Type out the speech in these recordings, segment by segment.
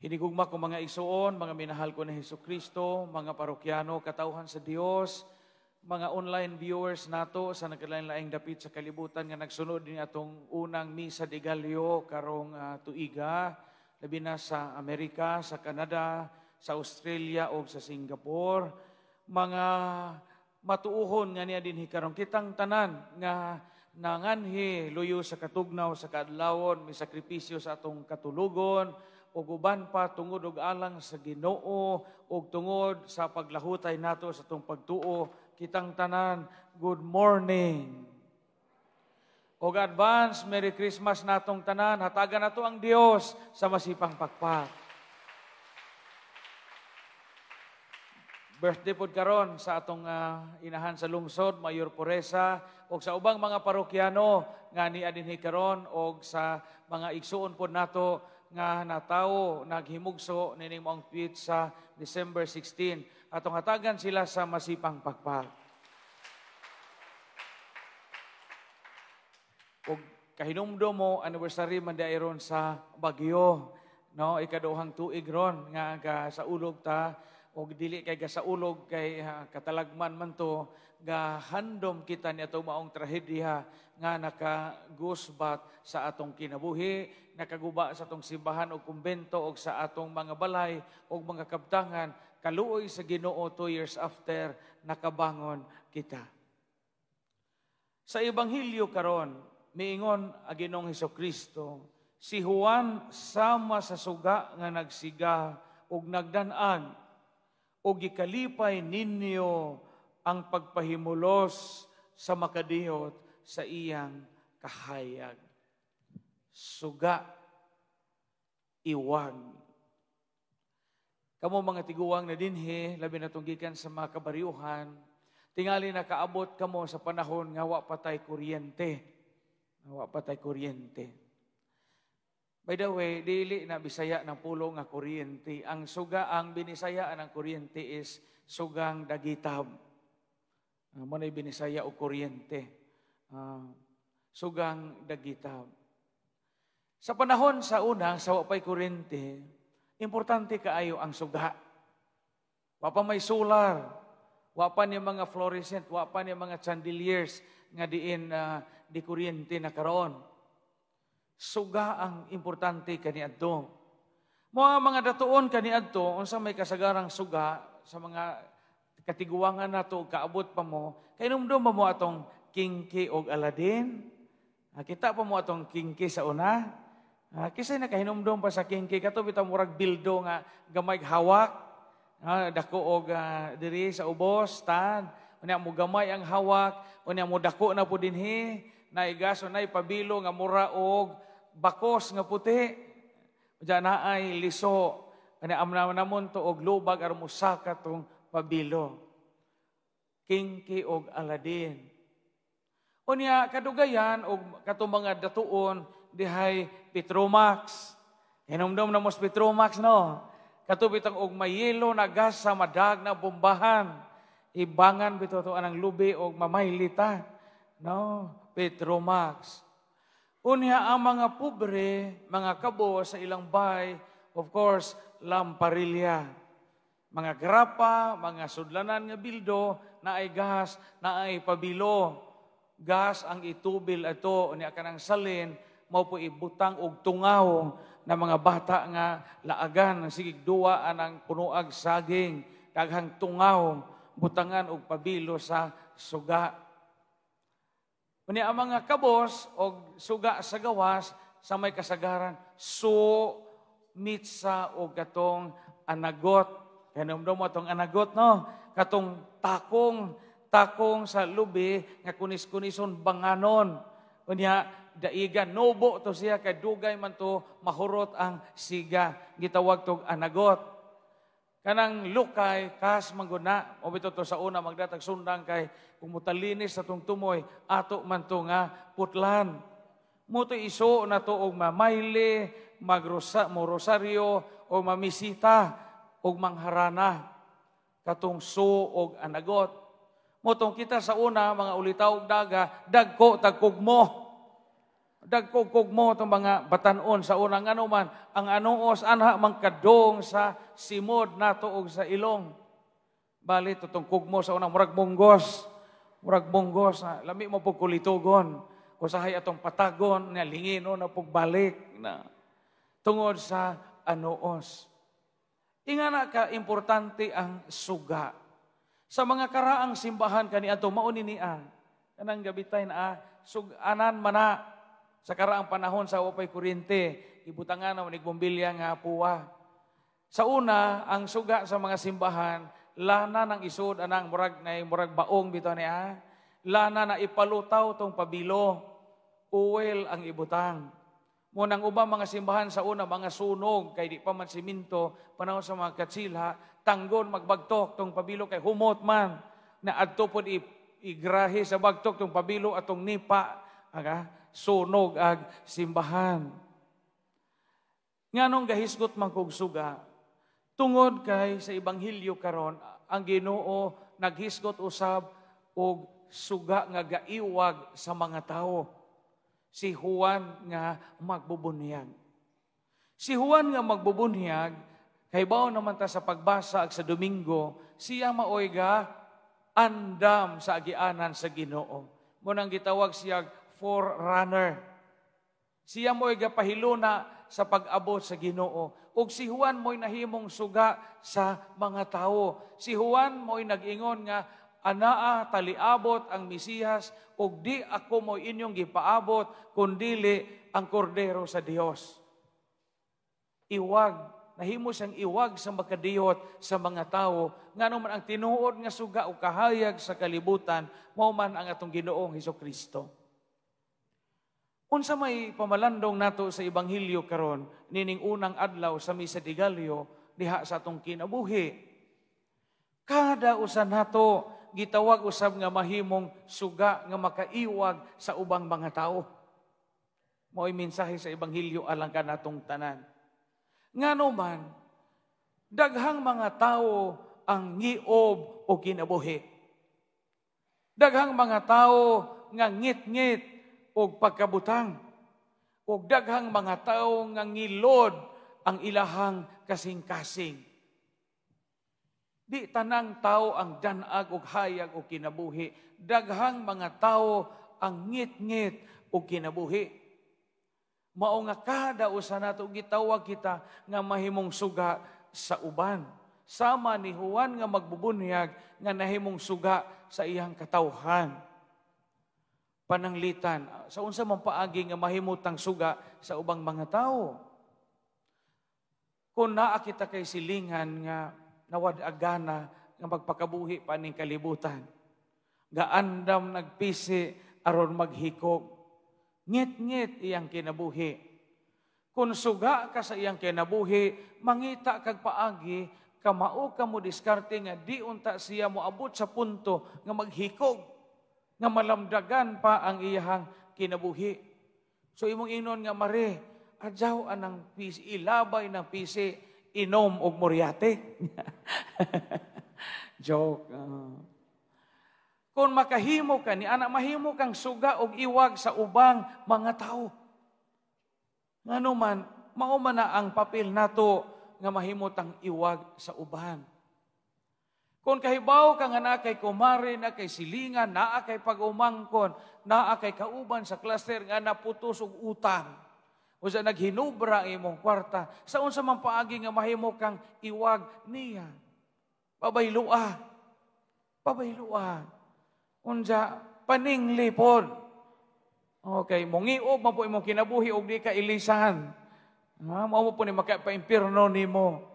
Hinigugma ko mga igsuon, mga minahal ko ni Hesus Kristo, mga parokyano, katawhan sa Dios, mga online viewers nato sa nagkalain-laing dapit sa kalibutan nga nagsunod ni atong unang Misa de Gallo karong tuiga, labi na sa Amerika, sa Canada, sa Australia o sa Singapore. Mga matuuhon nga niya dinhi karon, kitang tanan nga nanganhi luyo sa katugnaw sa kaadlawon, may sakripisyo sa atong katulugon ug uban pa tungod og alang sa Ginoo ug tungod sa paglahutay nato sa atong pagtuo. Kitang tanan, good morning. Og advance Merry Christmas natong tanan. Hatagan nato ang Dios sa masipang pakpak. Birthday pod karon sa atong inahan sa lungsod, Mayor Puresa, ug sa ubang mga parokyano nga nia dinhi karon, ug sa mga igsuon pod nato nga natawo naghimugso nining maong sa December 16. Atong hatagan sila sa masipang pakpak. Ug kahinumdom mo, anniversary man di ron sa Bagyo, no? Ikaduhang tuig ron nga ga sa ulog ta, og dili kay ga sa ulog kay katalagman man to, ga handom kita ni atong maong trahedya nga nakagusbat sa atong kinabuhi, nakaguba sa atong simbahan o kumbento og sa atong mga balay og mga kabtangan. Kaluoy sa Ginoo, 2 years after nakabangon kita. Sa ebanghelyo karon, miingon ang Ginoong Hesukristo, si Juan sama sa suga nga nagsiga og nagdan-ag, og gikalipay ninyo ang pagpahimulos sa makadiyot sa iyang kahayag. Suga, iwag. Kamo mga tiguang na dinhi, labi na tong gikan sa mga kabaryuhan, tingali nakaabot kamo sa panahon nga wa patay kuryente. Wa patay kuryente. By the way, dili na Bisaya ng pulo nga kuryente. Ang suga, ang binisaya ng kuryente is sugang dagitab. Mo na'y binisaya o kuryente. Sugang dagitab. Sa panahon sa una, sa wa pa'y kuryente, importante kaayo ang suga. Wa pa may solar, wa pa ni mga fluorescent, wa pa ni mga chandeliers nga diin di kuryente na karon. Suga ang importante kaniadto. Mga mga datuon kaniadto, unsa may kasagarang suga sa mga katiguangan nato kaabot pa mo, kahinumdom ba mo atong Kinky og Aladdin? Kita pa mo atong Kinky sa una? Kisay nakahinumdom pa sa Kinky kato bitaw murag bildo nga gamay hawak. Dako og diri sa ubos tan, unya mo gamay ang hawak, unya mo dako na po dinhi, naigaso nay pabilo nga mura og bakos nga puti. Unya naay liso, unya amna namon to og lubag aron mosaka tong pabilo. Kinky og Aladdin. Unya kadugayan og katong mga datuon dihay Petromax. Hinumdum na mos Petromax, no? Kato bitang og mayelo na gas sa madag na bombahan. Ibangan bitaw to anang lubi og mamaylita, no? Petromax. Unya ang mga pobre, mga kabo sa ilang bay, of course, lamparilya. Mga grapa, mga sudlanan nga bildo, naay gas, naay pabilo. Gas ang itubil ato, unya kanang salin, mao po ibutang og tungaw na mga bata nga laagan, sigig duwa anang punuag saging, daghang tungaw, butangan og pabilo sa suga. Unya ang mga kabos og suga sa gawas sa may kasagaran, so mitsa og katong anagot. Kahinumdom mo atong anagot, no? Katong takong, takong sa lubi nga kunis-kunison banganon. Unya daigan nubo to siya kay dugay man to mahurot ang siga, gitawag tog anagot. Kanang lukay kas mangguna o bito to sa una magdatag sundang kay kung mutalinis sa tong tumoy ato man to nga putlan. Mo to iso na to og mamayli, magrosa mo rosaryo o mamisita og mangharana katong so og anagot. Motong kita sa una mga ulitaw og daga, dagko tagkugmo. Dagkog mo itong mga batanon sa unang ano man, ang anuos anha man kadong sa simod nato og sa ilong. Bali itong kugmo sa unang murag munggos. Murag munggos, na, lami mo pug kulitugon. Usahay atong patagon, nga lingino na pugbalik na tungod sa anuos. Ingana ka importante ang suga. Sa mga karaang simbahan kaniadto mao ni niya. Kanang gabitay na suganan mana sa karaang panahon sa wa pay kuryente, ibutangan na manig bombilya nga puwa. Sa una, ang suga sa mga simbahan, lana ng isod anang murag na murag baong bitaw niya. Lana na ipalutaw tong pabilo, oil ang ibutang. Munang ubang mga simbahan sa una, mga sunog, kay di pa man siminto, panahon sa mga katsila, tanggon magbagtok tong pabilo kay humot man. Na adto pod igrahe sa bagtok tong pabilo atong nipa, aga, sunog ag simbahan. Nganong gahisgot man kog suga? Tungod kay sa ebanghelyo karon ang Ginoo naghisgot usab og suga nga gaiwag sa mga tawo. Si Juan nga magbubunyag. Si Juan nga magbubunyag, kay bawo naman ta sa pagbasa ag sa Domingo, siya maoy ga andam sa agianan sa Ginoo. Munang gitawag siya forerunner. Siya mo'y gapahiluna sa pag-abot sa Ginoo. Ug si Juan mo'y nahimong suga sa mga tawo. Si Juan mo'y nag-ingon nga anaa taliabot ang Mesiyas ug di ako mo'y inyong gipaabot kundili ang kordero sa Dios. Iwag, nahimo siyang iwag sa makadiyot sa mga tawo ngano man ang tinuod nga suga o kahayag sa kalibutan mao man ang atong Ginoong Hesukristo. Unsa may pamalandong nato sa ebanghelyo karon nining unang adlaw sa Misa de Gallo diha sa atong kinabuhi? Kada usa nato gitawag usab nga mahimong suga nga makaiwag sa ubang mga tawo. Mao'y mensahe sa ebanghelyo alang kanatong tanan. Ngano man daghang mga tawo ang ngiob o kinabuhi. Daghang mga tawo nga ngit-ngit og pagkabutang. Og daghang mga tawo nga ngilod ang ilahang kasing-kasing. Di tanang tao ang danag og hayag og kinabuhi. Daghang mga tawo ang ngit-ngit og kinabuhi. Mao nga kada usa nato gitawag kita nga mahimong suga sa uban. Sama ni Juan nga magbubunyag nga nahimong suga sa iyang katawhan. Pananglitan, sa unsa man paagi nga mahimutang suga sa ubang mga tawo? Kung naa kita kay silingan nga nawad-agana nga magpakabuhi pa ning kalibutan, gaandam nagpisi aron maghikog, ngit-ngit iyang kinabuhi. Kung suga ka sa iyang kinabuhi, mangita kag paagi, kamao ka mo diskarte nga di unta siya moabot sa punto nga maghikog, nga malamdagan pa ang iyang kinabuhi. So imong ingnon nga mare, adyaw anang pisi, ilabay ng pisi, inom og muryate. Joke. Kung makahimo ka ni anak, mahimo kang suga og iwag sa ubang mga tao. Ngano man, mao man na ang papel nato nga mahimo tang iwag sa uban. Kung kahibaw ka nga naa kay kumare, naa kay silingan, naa kay pag-umangkon, naa kay kauban sa cluster nga naputos og utang, o sa naghinubra ang imong kwarta, sa unsa man paagi nga mahimo kang iwag niya. Pabaylua. Pabaylua. Unsa paninglipod. Okay, mongiog man po imong kinabuhi og di ka ilisan. Ha, mao mo po ni makapaimpierno nimo.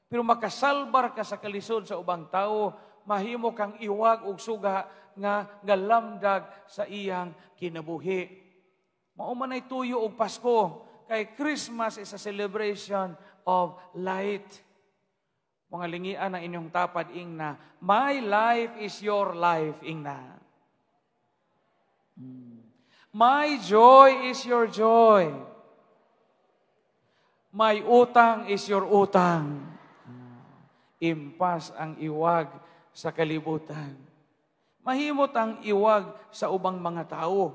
Pero makasalbar ka sa kalisod sa ubang tao, mahimo kang iwag og suga nga galamdag sa iyang kinabuhi. Mao man ay tuyo og Pasko, kay Christmas is a celebration of light. Mga lingian ang inyong tapad ingna, my life is your life ingna. My joy is your joy. My utang is your utang. Impas ang iwag sa kalibutan. Mahimot ang iwag sa ubang mga tao.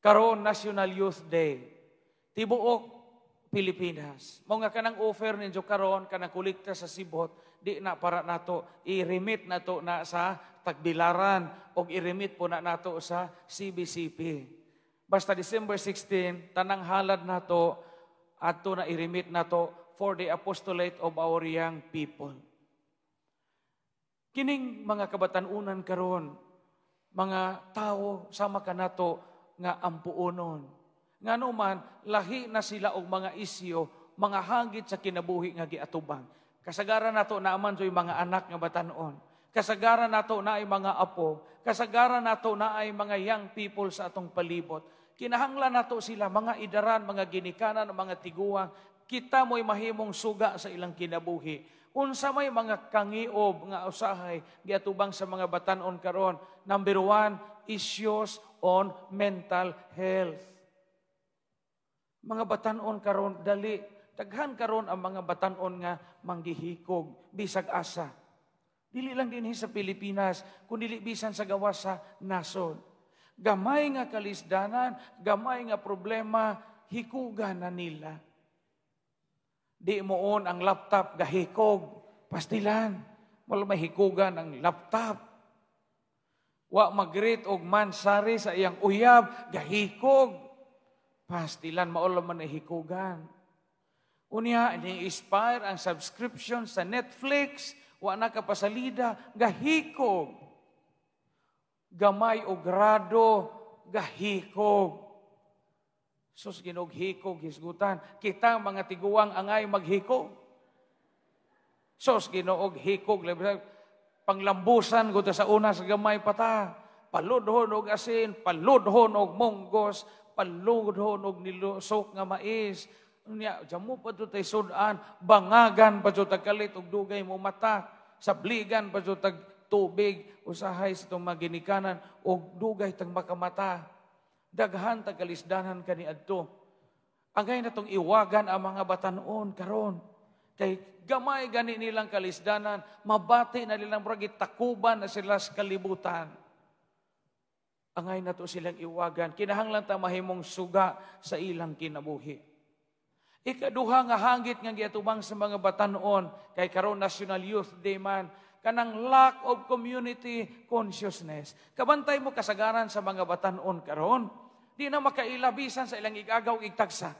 Karon National Youth Day. Tibuok Pilipinas. Mao nga kanang offer ninyo karon, kanang kolekta sa sibot, di na para nato, i-remit nato na sa Tagbilaran o i-remit po na nato sa CBCP. Basta December 16, tanang halad nato adto na, i-remit nato for the apostolate of our young people. Kining mga kabatanunan karon, mga tao sama kanato nga ampuonon. Ngano man, lahi na sila og mga isyu, mga hangit sa kinabuhi nga giatubang. Kasagaran nato naa man joy mga anak nga batanon. Kasagaran nato naay mga apo. Kasagaran nato naay mga young people sa atong palibot. Kinahanglan nato sila, mga idaran, mga ginikanan, mga tiguang, kita mo'y mahimong suga sa ilang kinabuhi. Unsa may mga kangiob nga usahay giatubang sa mga batanon karon? Number 1, issues on mental health. Mga batanon karon dali daghan karon ang mga batanon nga manggihikog bisag asa. Dili lang dinhi sa Pilipinas, kundi bisan sa gawas sa nasod. Gamay nga kalisdanan, gamay nga problema, hikugan na nila. Di mo on ang laptop gahikog, pastilan. Wala may hikugan ang laptop. Wa mag-greet og mansari sa iyang uyab, gahikog. Pastilan, mao man ay hikugan. Unya, ni-expire ang subscription sa Netflix, wa na kapasalida, gahikog. Gamay o grado, gahikog. Sus, Ginoo, hikog, hisgutan. Kita mga tiguang angay maghikog. Sus, Ginoo, hikog. Panglambusan ko sa una sa gamay pata. Paludhon og asin, paludhon og munggos, paludhon og nilusok nga mais. Unya, jamo pa to tay sudan, bangagan pa to tagkalit og dugay mo mata, sabligan pa to tag tubig, usahay sa itong maginikanan, og dugay tag makamata. Daghan tag kalisdanan kaniadto. Angay na tong iwagan ang mga batanon karon. Kay gamay gani nilang kalisdanan, mabati na nilang murag takuban na sila sa kalibutan. Angay na to silang iwagan. Kinahanglan ta mahimong suga sa ilang kinabuhi. Ikaduha nga hangit nga giatubang sa mga batanon, kay karon National Youth Day man, kanang lack of community consciousness. Kabantay mo kasagaran sa mga batanon karon, di na makailabisan sa ilang igagaw igtagsa.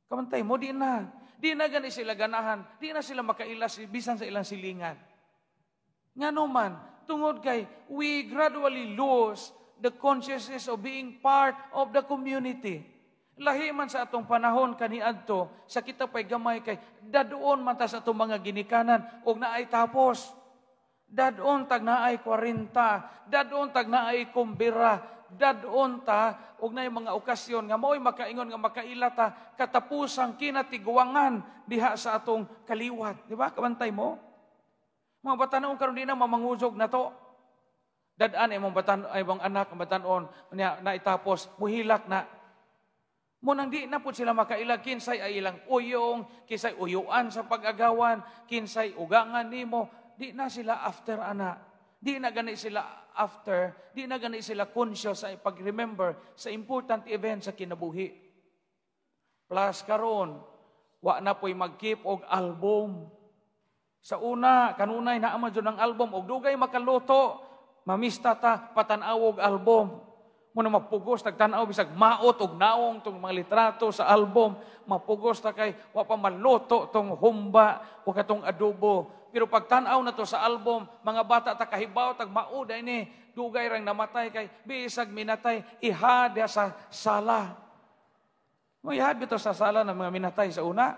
Kabantay mo, di na. Di na gani sila ganahan, di na sila makaila bisan sa ilang silingan. Ngano man, tungod kay we gradually lose the consciousness of being part of the community. Lahi man sa atong panahon kaniadto, sa kita pa'y gamay kay dadoon man ta sa atong mga ginikanan og naay tapos. Dadoon tag naay 40, dadoon tag naay kumbira, dadoon ta og naay mga okasyon nga mao'y makaingon nga makaila ta katapusang kinatiguangan diha sa atong kaliwat. Di ba? Kabantay mo? Mga batanon karon di na mamangusog na to. Dad-an imong batan ay imong anak ang batanon niya naitapos muhilak na. Munang di na po sila makaila kinsay ay ilang uyong, kinsay uyuan sa pag-agawan, kinsay ugangan nimo, di na sila after ana. Di na gani sila after, di na gani sila conscious sa pag-remember sa important event sa kinabuhi. Plus karon, wa na po'y mag-keep og album. Sa una, kanunay naa man jud ang album og dugay makaluto, mamista ta patan-aw og album. Muna mapugos tagtan-aw bisag maot og naong tong mga litrato sa album, mapugos ta kay wa pa maluto tong humba o katong adobo. Pero pagtan-aw na to sa album, mga bata ta kahibaw tag mao ni dugay rang namatay kay bisag minatay ihad sa sala. Mo ihad bitaw sa sala ng mga minatay sa una.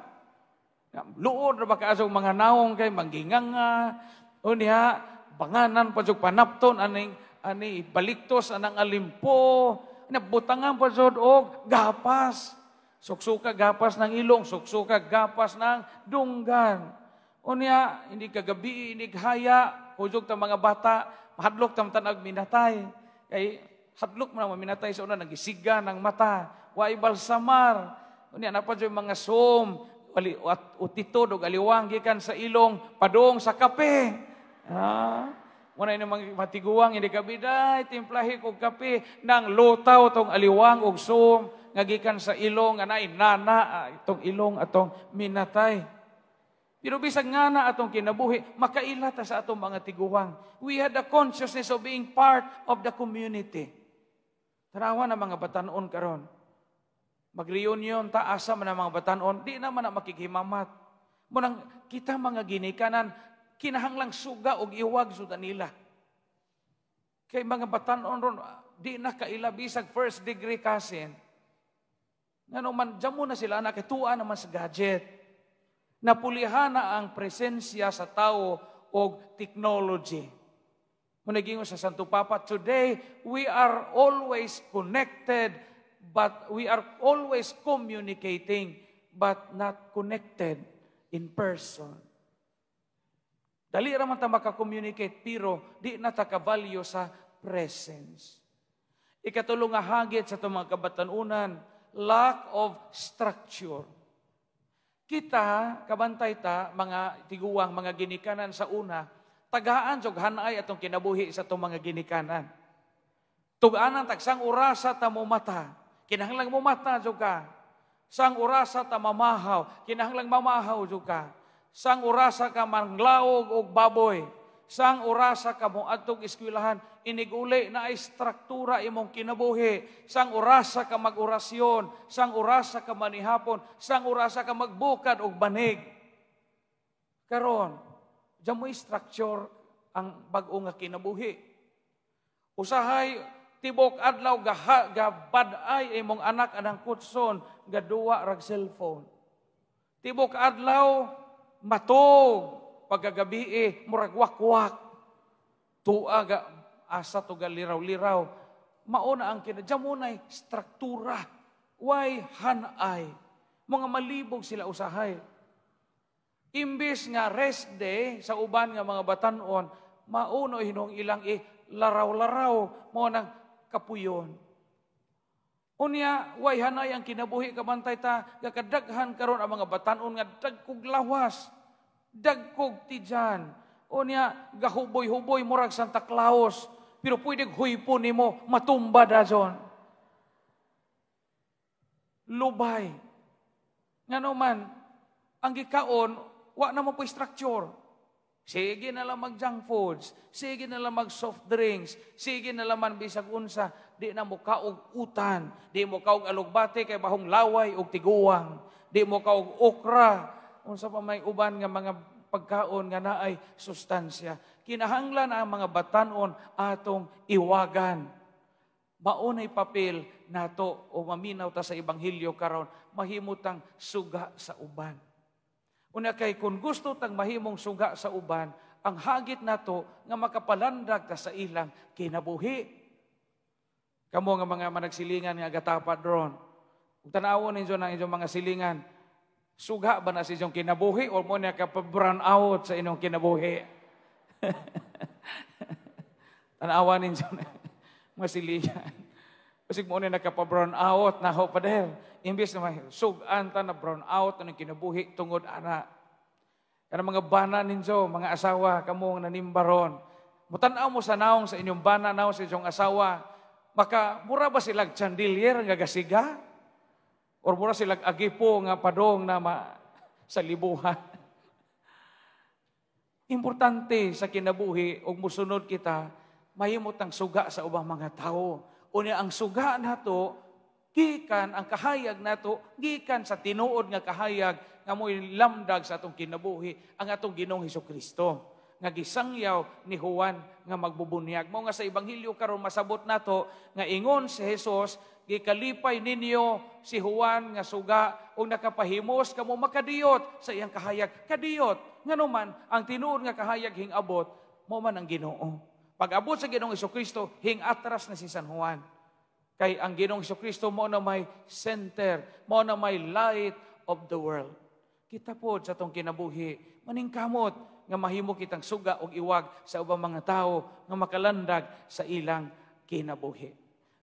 Luod ra ba kaasog mga naong kay mangginganga unya banganan pa jud panapton aning ani baliktos anang alimpo, nabutangan pa jud og gapas. Suksuka gapas ng ilong, suksuka gapas ng dunggan. Unya, hindi kagabi, hindi haya, hujog ta mga bata, mahadlok ta tanag minatay. Kay hadlok mo na minatay sa una, nagisiga ng mata, way balsamar. Unya, napa jud mga som, utitod og aliwang gikan sa ilong, padung sa kape. Ah. Muna ini mga matiguang hindi kabiday, timplahi kog kape, nang lutaw tong aliwang og sum, nga gikan sa ilong, nga naay nana, itong ilong atong minatay. Pero bisag nga na atong kinabuhi, makaila ta sa atong mga tiguang. We had the consciousness of being part of the community. Tanawa na mga batanon karon. Mag-reunion ta, asa man ang mga batanon, di naman na makighimamat. Munang kita mga ginikanan, kinahanglang suga og iwag sa nila. Kay mga batanon ron, di na kaila bisag first degree cousin. Ngano man, dyan mo na sila nakituan naman sa gadget. Napulihan na ang presensya sa tao og technology. Muna sa Santo Papa, today we are always connected, but we are always communicating, but not connected in person. Dali ra man ta maka-communicate, pero di na ta ka-value sa presence. Ikatulo nga hagit sa itong mga kabatanunan, lack of structure. Kita, kabantay ta, mga tiguang, mga ginikanan sa una, tagaan jog hanay atong kinabuhi sa atong mga ginikanan. Tuganan tagsang orasa ta mumata, kinahanglang mumata jud ka. Sang orasa ta mamahaw, kinahanglang mamahaw jud ka. Sang orasa ka manglaog og baboy, sang orasa ka mo adtong eskwelahan, iniguli na ay struktura imong kinabuhi. Sang orasa ka mag-orasyon, sang orasa ka manihapon, sang orasa ka magbukad og banig. Karon, diyan mo structure ang bag-o nga kinabuhi. Usahay tibok adlaw gabad-ay imong anak anang kutson gaduwa rag cellphone. Tibok adlaw matog, pagkagabi murag wakwak. Tua ga asa to ga liraw-liraw. Mauna ang kina diyan mo na'y struktura. Way hanay. Mga malibog sila usahay. Imbis nga rest day sa uban nga mga batanon, mauno hinong ilang i laraw-laraw mo nang kapuyon. Unya, way hanay ang kinabuhi, kabantay ta, gakadaghan karon ang mga batanon nga dagkog lawas, dagkog tiyan. Unya, gahuboy-huboy murag Santa Claus, pero pwede huypo nimo matumba dajon. Lubay. Ngano man, ang gikaon, wa na mo po structure. Sige na lang mag-junk foods, sige na lang mag-soft drinks, sige na lang man bisag unsa, di na mo kaog utan, di mo kaog alugbate kay bahong laway og tiguang, di mo kaog okra, unsa pa may uban nga mga pagkaon nga naay sustansya. Kinahanglan ang mga batanon atong iwagan. Maunay papel nato o maminaw ta sa ebanghelyo karon, mahimutang suga sa uban. Una kay kung gusto tang mahimong suga sa uban, ang hagit nato nga makapalandag ta sa ilang kinabuhi. Kamo nga mga managsilingan nga gatapat ron. Kung tanawon ninyo ng inyong mga silingan, suga ba na sa inyong kinabuhi o mo niya ka-brown out sa inyong kinabuhi? Tanawan ninyo na mga silingan. Kasi mo niya nakapa-brown out na ho, pader. Imbis na may sugan ta na brown out ng kinabuhi tungod ana. Kana mga bana ninyo, mga asawa, kamo nga nanimbaron. Mutanaw mo sa naong sa inyong bana, naong sa inyong asawa. Maka mura ba silag chandelier nga gasiga? Or mura silag agipo nga padong na sa libuhan? Importante sa kinabuhi og musunod kita, mahimot ang suga sa ubang mga tao. Unya ang suga nato, gikan ang kahayag nato, gikan sa tinuod nga kahayag nga mo'y lamdag sa atong kinabuhi, ang atong Ginoong Hesukristo nga gisangyaw ni Juan nga magbubunyag. Mao nga sa ebanghelyo karon masabot nato nga ingon si Jesus, gikalipay ninyo si Juan nga suga ug nakapahimos kamo makadiyot sa iyang kahayag. Kadiyot ngano man ang tinuod nga kahayag hingabot mao man ang Ginoo. Pag-abot sa Ginoong Hesukristo, hing atras na si San Juan. Kay ang Ginoong Hesukristo mao na may center, mao na may light of the world. Kita po sa atong kinabuhi, maningkamot nga mahimo kitang suga og iwag sa ubang mga tawo nga makalandag sa ilang kinabuhi.